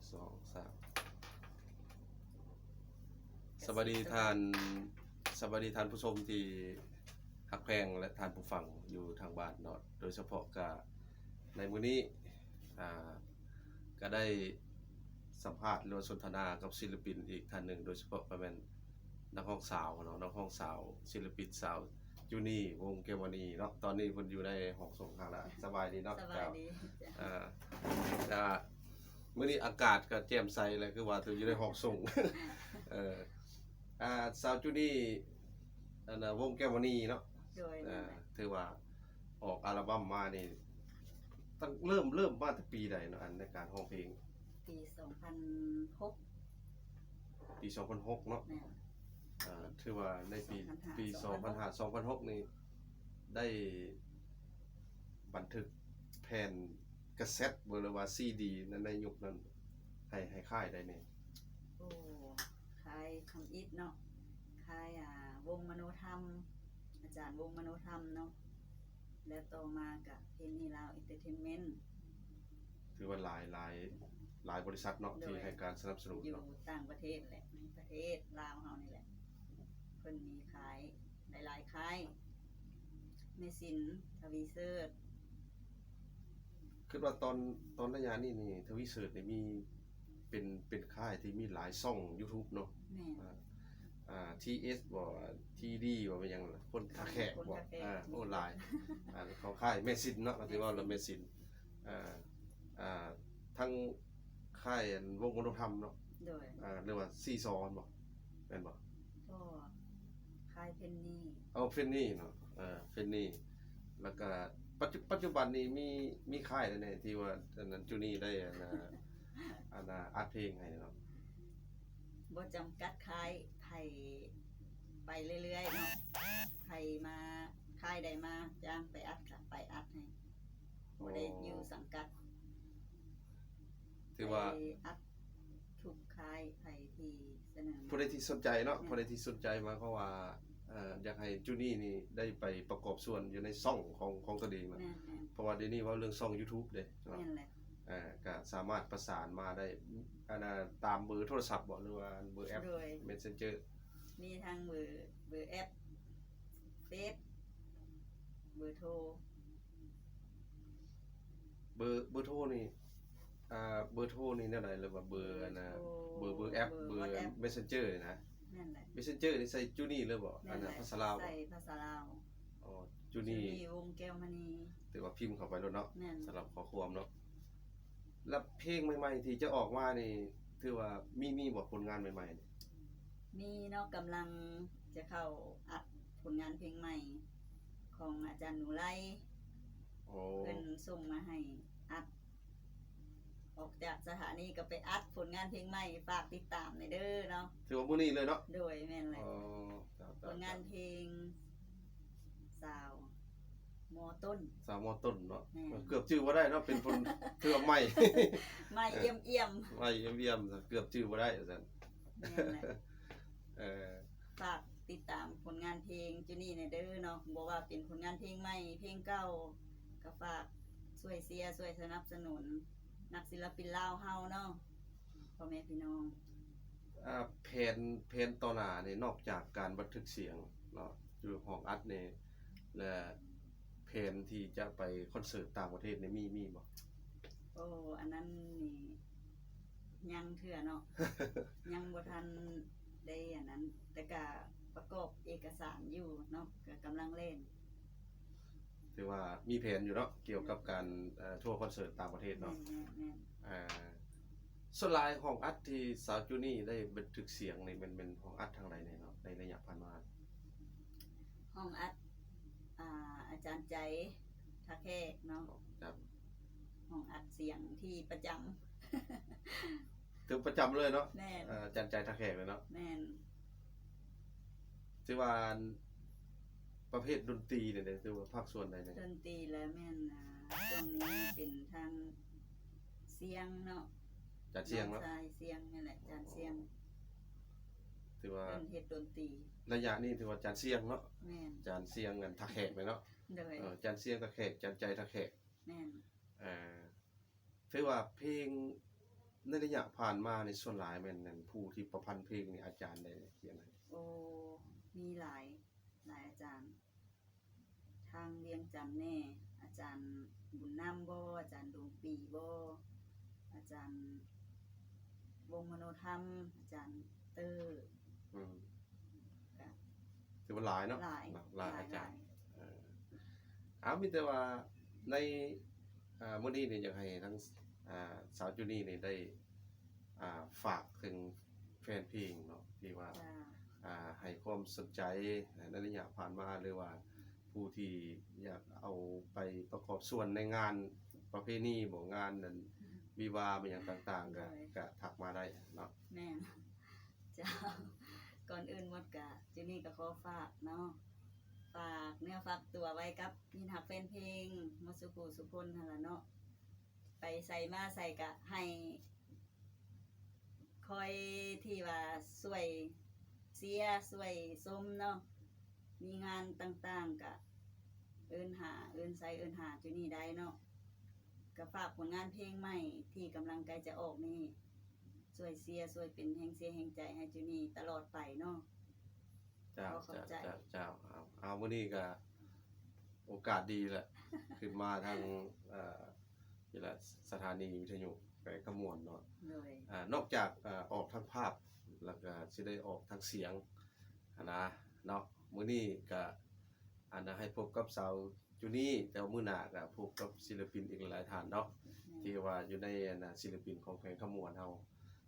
ສອງ ສາມ ສະບາຍດີທ່ານ ສະບາຍດີທ່ານຜູ້ຊົມທີ່ຮັກແພງ ແລະ ທ່ານຜູ້ຟັງຢູ່ທາງບ້ານເນາະ, ໂດຍສະເພາະກະໃນມື້ນີ້ ອ່າ ກະໄດ້ສຳພາດ ຫຼືວ່າສົນທະນາກັບສິລະປິນອີກທ່ານໜຶ່ງ, ໂດຍສະເພາະກະແມ່ນນັກຮ້ອງສາວເນາະ, ນັກຮ້ອງສາວ ສິລະປິນສາວ ຈູນີ ວົງແກ້ວມະນີເນາະ, ຕອນນີ້ເພິ່ນຢູ່ໃນຫ້ອງສົ່ງຂ້າງລະ. ສະບາຍດີເນາະ? ສະບາຍດີ. ເອີ ກະມື້ນີ້ອາກາດກະແຈ່ມໃສແຫຼະ ຄືວ່າຢູ່ໃນຫ້ອງສົ່ງ. ເອີ ອ່າ ສາວຈູນີ ອັນນ່າ ວົງແກ້ວມະນີເນາະ. ໂດຍ. ເອີ ຖືວ່າອອກອັລບັມມານີ້ ຕັ້ງ ເລີ່ມ ເລີ່ມມາແຕ່ປີໃດເນາະ ອັນໃນການຮ້ອງເພງ? ປີສອງພັນຫົກ ປີສອງພັນຫົກເນາະ. ແມ່ນ. ອ່າ ຖືວ່າໃນປີ ສອງພັນຫ້າ ປີສອງພັນຫ້າ ສອງພັນຫົກນີ້ ໄດ້ບັນທຶກແຜ່ນກາເຊັດບໍ ຫຼືວ່າຊີດີໃນ ໃນຍຸກນັ້ນ ໃຫ້ ໃຫ້ຄ້າຍໃດແດ່? ໂອ້ ຄ້າຍທຳອິດເນາະ, ຄ້າຍ ອ່າ ວົງມະໂນທຳ ອາຈານວົງມະໂນທຳເນາະ, ແລະ ຕໍ່ມາກະເພງນີ້ລາວເອັນເຕີເທນເມັ້ນ. ຖືວ່າຫຼາຍ ຫຼາຍ ຫຼາຍບໍລິສັດເນາະ ໂດຍ ທີ່ໃຫ້ການສະໜັບສະໜູນເນາະ. ຢູ່ຕ່າງປະເທດແຫຼະ ໃນປະເທດລາວເຮົານີ້ແຫຼະ ເພິ່ນມີຄ້າຍຫຼາຍໆຄ້າຍ ແມ່ສິນ ທະວີເສີດ. ຄິດວ່າຕອນ ຕອນໄລຍະນີ້ນີ້ ທະວີເສີດນີ້ມີ ເປັນ ເປັນຄ້າຍທີ່ມີຫຼາຍຊ່ອງຢູທູບເນາະ. ແມ່ນ. ອ່າ ອ່າ ທີເອັສ ບໍ ທີດີ ບໍ ແມ່ນຫຍັງລະ ຄົນທ່າແຂກບໍ. ຄົນທ່າແຂກ. ອ່າ ໂອ້ ຫຼາຍ ອ່າ ເຂົາຄ້າຍແມ່ສິນເນາະ ກະຊິເວົ້າແລ້ວແມ່ສິນ. ອ່າ ອ່າ ທັງຄ້າຍ ອັນ ວົງມະໂນທຳເນາະ. ໂດຍ. ອ່າ ຫຼືວ່າຊີຊໍບໍ ແມ່ນບໍ? ກໍຄ້າຍເພັນນີ. ເອົາ ເພັນນີເນາະ. ເອີ ເພັນນີ ແລ້ວກະປັດຈຸ ປັດຈຸບັນນີ້ມີ ມີຄ້າຍໃດແດ່ທີ່ວ່າ ອັນນັ້ນ ຈູນີໄດ້ ອັນນ່າ ອັນນ່າ ອັດເພງໃຫ້ເນາະ? ບໍ່ຈຳກັດຄ້າຍ ໃຫ້ໄປເລື້ອຍໆເນາະ, ໃຜມາ ຄ້າຍໃດມາຈ້າງໄປອັດກະໄປອັດໃຫ້. ບໍ່ໄດ້ຢູ່ສັງກັດ. ຖືວ່າໄປອັດທຸກຄ້າຍ ໃຜທີ່ສະເໜີມາ ຜູ້ໃດທີ່ສົນໃຈເນາະ. ແມ່ນ. ຜູ້ໃດທີ່ສົນໃຈ ໝາຍຄວາມວ່າ ເອີ ຢາກໃຫ້ຈູນີນີ້ໄດ້ໄປປະກອບສ່ວນຢູ່ໃນຊ່ອງຂອງ ຂອງຕົນເອງນະ. ແມ່ນໆ. ເພາະວ່າດຽວນີ້ເວົ້າເລື່ອງຊ່ອງຢູທູບເດ້ເນາະ. ແມ່ນແຫຼະ. ເອີ ກະສາມາດປະສານມາໄດ້ ອັນນ່າ ຕາມເບີໂທລະສັບບໍ ຫຼືວ່າເບີແອັບ ໂດຍ ເມັດເຊັນເຈີ? ມີທັງເບີ ເບີແອັບ ເຟສ ເບີໂທ. ເບີ ເບີໂທນີ້ ອ່າ ເບີໂທນີ້ແນວໃດ ຫຼືວ່າເບີ ເບີ ອັນນ່າ ໂທ ເບີ ເບີແອັບ ເບີ ເບີວັອດແອັບ ເມັດເຊັນເຈີນີ້ນະ? ແມ່ນແຫຼະ. ເມັດເຊັນເຈີນີ້ໃສ່ຈູນີເລີຍບໍ? ແມ່ນແຫຼະ. ອັນນ່າ ພາສາລາວບໍ? ໃສ່ພາສາລາວ. ອໍ ຈູນີ ຈູນີ ວົງແກ້ວມະນີ. ຖືວ່າພິມເຂົ້າໄປໂລດເນາະ. ແມ່ນ. ສຳລັບຂໍ້ຄວາມເນາະ. ແລ້ວເພງໃໝ່ໆທີ່ຈະອອກມານີ້ ຖືວ່າມີ ມີບໍ່ ຜົນງານໃໝ່ໆນີ້? ມີເນາະ, ກຳລັງຈະເຂົ້າອັດຜົນງານເພງໃໝ່ຂອງອາຈານໜູໄລ. ໂອ້ ເພິ່ນສົ່ງມາໃຫ້ອັດ, ອອກຈາກສະຖານີກໍໄປອັດຜົນງານເພງໃໝ່, ຝາກຕິດຕາມແດ່ເດີເນາະ. ຖືວ່າມື້ນີ້ເລີຍເນາະ? ໂດຍ, ແມ່ນແຫຼະ. ອໍ ເຈົ້າໆໆ. ຜົນງານເພງ ສາວ ມໍຕົ້ນ. ສາວມໍຕົ້ນເນາະ. ແມ່ນ. ເກືອບຈື່ບໍ່ໄດ້ເນາະ, ເປັນຄົນເທື່ອໃໝ່ ໃໝ່ ເອີ ອ່ຽມໆ ໃໝ່ອ່ຽມໆ ເກືອບຈື່ບໍ່ໄດ້ວ່າຊັ້ນ. ແມ່ນແຫຼະ. ເອີ ຝາກຕິດຕາມຜົນງານເພງຈູນີແດ່ເດີເນາະ, ບໍ່ວ່າເປັນຜົນງານເພງໃໝ່ ເພງເກົ່າ ກໍຝາກຊ່ວຍເຊຍ ຊ່ວຍສະໜັບສະໜູນນັກສິລະປິນລາວເຮົາເນາະ ພໍ່ແມ່ພີ່ນ້ອງ. ອ່າ ແຜນ ແຜນຕໍ່ໜ້ານີ້ ນອກຈາກການບັນທຶກສຽງເນາະ ຢູ່ຫ້ອງອັດນີ້ ແລະ ແຜນທີ່ຈະໄປຄອນເສີດຕ່າງປະເທດນີ້ ມີ ມີບໍ່? ໂອ້ ອັນນັ້ນນີ້ຍັງເທື່ອເນາະ ຍັງບໍ່ທັນໄດ້ອັນນັ້ນ, ແຕ່ກະປະກອບເອກະສານຢູ່ເນາະ, ກະກຳລັງແລ່ນ. ຖືວ່າມີແຜນຢູ່ເນາະ ກ່ຽວກັບການ ເອີ ທົວຄອນເສີດຕ່າງປະເທດເນາະ. ແມ່ນໆໆ. ອ່າ ສ່ວນຫຼາຍຫ້ອງອັດທີ່ສາວຈູນີໄດ້ບັນທຶກສຽງນີ້ ແມ່ນ ແມ່ນຫ້ອງອັດທາງໃດແດ່ເນາະ ໃນໄລຍະຜ່ານມາ? ຫ້ອງອັດ ອ່າ ອາຈານໃຈ ທ່າແຂກເນາະ. ຫ້ອງອັດສຽງທີ່ປະຈຳ ຖືປະຈຳເລີຍເນາະ. ແມ່ນ. ອາຈານໃຈ ທ່າແຂກເລີຍເນາະ. ແມ່ນ. ຖືວ່າ ປະເພດດົນຕີນີ້ເດ້ ຖືວ່າພາກສ່ວນໃດແດ່? ດົນຕີແລ້ວແມ່ນ ອ່າ ຊ່ວງນີ້ເປັນທາງຊຽງເນາະ, ຈານຊຽງເນາະ. ນ້ອງຊາຍຊຽງນີ້ແຫຼະ ຈານຊຽງ. ອໍ ຖືວ່າເພິ່ນເຮັດດົນຕີ ໄລຍະນີ້ຖືວ່າຈານຊຽງເນາະ. ແມ່ນ. ຈານຊຽງ ອັນ ທ່າແຂກເລີຍເນາະ. ໂດຍ. ເອີ ຈານຊຽງ ທ່າແຂກ, ຈານໃຈ ທ່າແຂກ. ແມ່ນ. ເອີ ຖືວ່າເພງ ໃນໄລຍະຜ່ານມານີ້ ສ່ວນຫຼາຍແມ່ນອັນຜູ້ທີ່ປະພັນເພງນີ້ ອາຈານໄດ້ຂຽນໃຫ້? ໂອ້ ມີຫຼາຍ ຫຼາຍອາຈານ ທາງວຽງຈັນແດ່ ອາຈານບຸນນຳບໍ ອາຈານດວງປີບໍ ອາຈານວົງມະໂນທຳ ອາຈານເຕີ ອືມ ກະ ຖືວ່າຫຼາຍເນາະ ຫຼາຍ ຫຼາຍ ຫຼາຍອາຈານ ຫຼາຍ ເອີ ເອົາ ມີແຕ່ວ່າໃນ ອ່າ ມື້ນີ້ນີ້ຢາກໃຫ້ທັງ ອ່າ ສາວຈູນີ້ນີ້ໄດ້ ອ່າ ຝາກເຖິງແຟນເພງເນາະ ທີ່ວ່າ ເຈົ້າ ອ່າ ໃຫ້ຄວາມສົນໃຈໃນໄລຍະຜ່ານມາ ຫຼືວ່າຜູ້ທີ່ຢາກເອົາໄປປະກອບສ່ວນໃນງານປະເພນີບໍ ງານນັ້ນ ອືມ ວິວາຫຍັງຕ່າງໆ ກະ ໂດຍ ກະທັກມາໄດ້ເນາະ. ແມ່ນ ເຈົ້າ ກ່ອນອື່ນໝົດກະ ຈູນີ້ກະຂໍຝາກເນາະ ຝາກເນື້ອຝາກຕົວໄວ້ກັບມິດຮັກແຟນເພງໝົດສູ່ຜູ້ສູ່ຄົນຫັ້ນລະເນາະ ໄປໃສມາໃສກະໃຫ້ ຄອຍທີ່ວ່າຊ່ວຍເຊຍ ຊ່ວຍຊົມເນາະ ມີງານຕ່າງໆກະເອີ້ນຫາ ເອີ້ນໃສ່ເອີ້ນຫາຈູນີ້ໄດ້ເນາະ ກະຝາກຜົນງານເພງໃໝ່ທີ່ກຳລັງໃກ້ຈະອອກນີ້ ຊ່ວຍເຊຍ ຊ່ວຍເປັນແຮງເຊຍແຮງໃຈໃຫ້ຈູນີ້ຕະຫຼອດໄປເນາະ. ເຈົ້າ ຂໍຂອບໃຈ ເຈົ້າ ເຈົ້າ ເຈົ້າ ເອົາ ເອົາ ມື້ນີ້ກະໂອກາດດີລະ ຂຶ້ນມາທາງ ເອີ ນີ້ລະ ສະຖານີວິທະຍຸແຂວງຄຳມ່ວນເນາະ ໂດຍ ອ່າ ນອກຈາກ ອ່າ ອອກທາງພາບ ແລ້ວກະຊິໄດ້ອອກທາງສຽງຫັ້ນນະເນາະ ມື້ນີ້ກະ ອັນນະ ໃຫ້ພົບກັບສາວຈູນີ້ ແຕ່ວ່າມື້ໜ້າກະພົບກັບສິລະປິນອີກຫຼາຍໆທ່ານເນາະ ແມ່ນ ທີ່ວ່າຢູ່ໃນ ອັນນະ ສິລະປິນຂອງແຂວງຄຳມ່ວນເຮົາ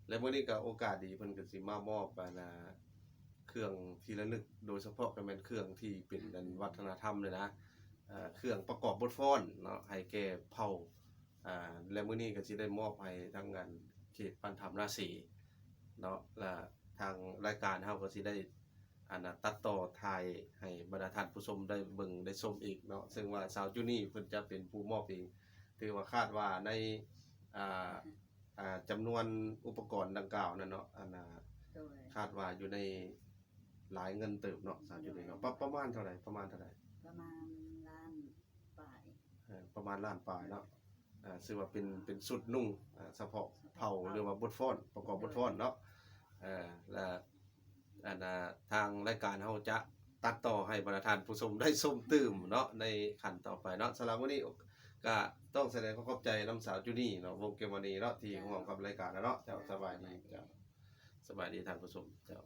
ແລະ ມື້ນີ້ກະໂອກາດດີ ເພິ່ນກະຊິມາມອບ ອັນນະ ເຄື່ອງທີ່ລະນຶກ ໂດຍສະເພາະກະແມ່ນເຄື່ອງທີ່ເປັນ ອືມ ອັນວັດທະນະທຳເລີຍນະ ເອີ ເຄື່ອງປະກອບບົດຟ້ອນເນາະ ໃຫ້ແກ່ເຜົ່າ ອ່າ ແລະ ມື້ນີ້ກະຊິໄດ້ມອບໃຫ້ທາງ ອັນ ເຂດບ້ານຖ້ຳນາເສເນາະ ແລະ ທາງລາຍການເຮົາກະຊິໄດ້ ອັນນະ ຕັດຕໍ່ຖ່າຍໃຫ້ບັນດາທ່ານຜູ້ຊົມໄດ້ເບິ່ງໄດ້ຊົມອີກເນາະ ເຊິ່ງວ່າສາວຈູນີ້ເພິ່ນຈະເປັນຜູ້ມອບເອງ ຖືວ່າຄາດວ່າໃນ ອ່າ ອ່າ ຈຳນວນອຸປະກອນດັ່ງກ່າວນັ້ນເນາະ ອັນນະ ໂດຍ ຄາດວ່າຢູ່ໃນຫຼາຍເງິນເຕີບເນາະ ສາວຈູນີ້ເນາະ ປະ ປະມານເທົ່າໃດ? ປະມານເທົ່າໃດ? ປະມານລ້ານປາຍ ເອີ ປະມານລ້ານປາຍເນາະ ເອີ ຊື່ວ່າເປັນ ເປັນຊຸດນຸ່ງ ເອີ ສະເພາະເຜົ່າ ສະເພາະເຜົ່າ ຫຼືວ່າບົດຟ້ອນ ປະກອບບົດຟ້ອນເນາະ ໂດຍ ເອີ ແລະ ອັນນະ ທາງລາຍການເຮົາຈະຕັດຕໍ່ໃຫ້ບັນດາທ່ານຜູ້ຊົມໄດ້ຊົມຕື່ມເນາະ ໃນຂັ້ນຕໍ່ໄປເນາະ. ສຳລັບມື້ນີ້ກະຕ້ອງສະແດງຄວາມຂອບໃຈນຳສາວຈູນີ້ເນາະ ວົງເກມວານີເນາະ ທີ່ ເຈົ້າ ຮ່ວມກັບລາຍການເນາະ. ເຈົ້າ ເຈົ້າ ສະບາຍດີ ເຈົ້າ ສະບາຍດີທ່ານຜູ້ຊົມ ເຈົ້າ.